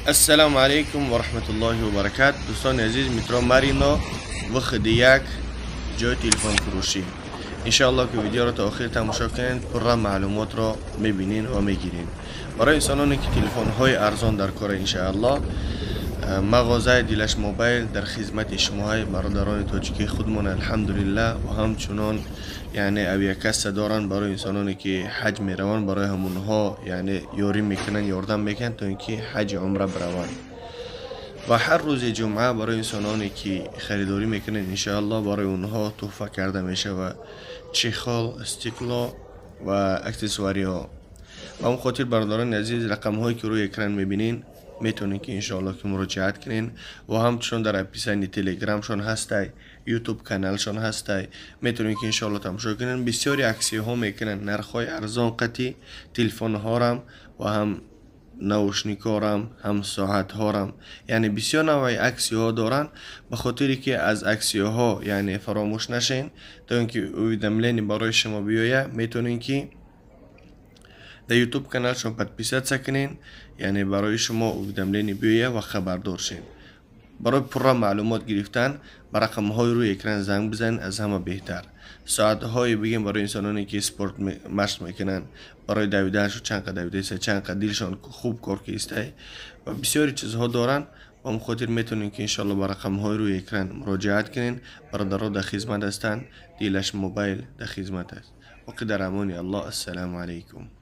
Ассалому алайкум ва раҳматуллоҳи ва баракат. Дӯстони азиз, метро Марино, выходи 1, ҷои телефонфурӯшӣ. Иншоалло, ки видеоро то охир тамошо кунед, пурра маълумотро мебинен ва мегирен. Барои инсононе, ки телефонҳои арзон дар кора, иншоалло, мағозаи Дилаш Мобайл дар хизмати шумоҳои бародарони тоҷикии худмон, алҳамдулиллаҳ. Ва ҳамчунон, яъне, авиакасса доранд. Барои инсононе, ки ҳаҷ мераванд, барои ҳамонҳо, яъне, ёрӣ мекунанд, ёрдам мекунанд, то ин ки ҳаҷи умра бираванд. Ва ҳар рӯзи ҷумъа барои инсононе, ки харидорӣ мекунанд, иншоалло, барои онҳо тӯҳфа карда мешавад чехол, стекло ва аксессуариҳо. Ба он хотир, бародарони азиз, рақамҳое, ки рӯи экран мебинед, метавонед, ки иншоалло, ки муроҷиат кунед. Ва ҳамчунон дар описании Телеграмшон ҳастай, Ютуб каналшон ҳастай, метавонед, ки иншоалло тамошо кунед. Бисёри аксияҳо мекунанд, нархҳои арзон қатӣ телефонҳорам ва ҳам наушникорам, ҳам соатҳорам, яъне бисёр навъи аксияҳо доранд. Ба хотире ки аз аксияҳо, яъне, фаромӯш нашен, то ин ки уведомление барои шумо биёяд, метавонед, ки дар Ютуб каналшон подписаться кунед, яъне барои шумо уведомление биёяд ва хабардор шед. Барои пурра маълумот гирифтан ба рақамҳои рӯи экран занг бизанед, аз ҳама беҳтар. Соатҳое бигем, барои инсононе, ки спорт машқ мекунанд, барои давиданашон, чанд қад давидаиста, чанд қад дилшон хуб кор кистай ва бисёри чизҳо доранд. Ба он хотир метавонед, ки иншоалло ба рақамҳои рӯи экран муроҷиат кунед. Бародаро дар хизмат ҳастанд, Дилаш Мобайл дар хизмат аст. Боқӣ дар амони Аллоҳ. Ассалому алайкум.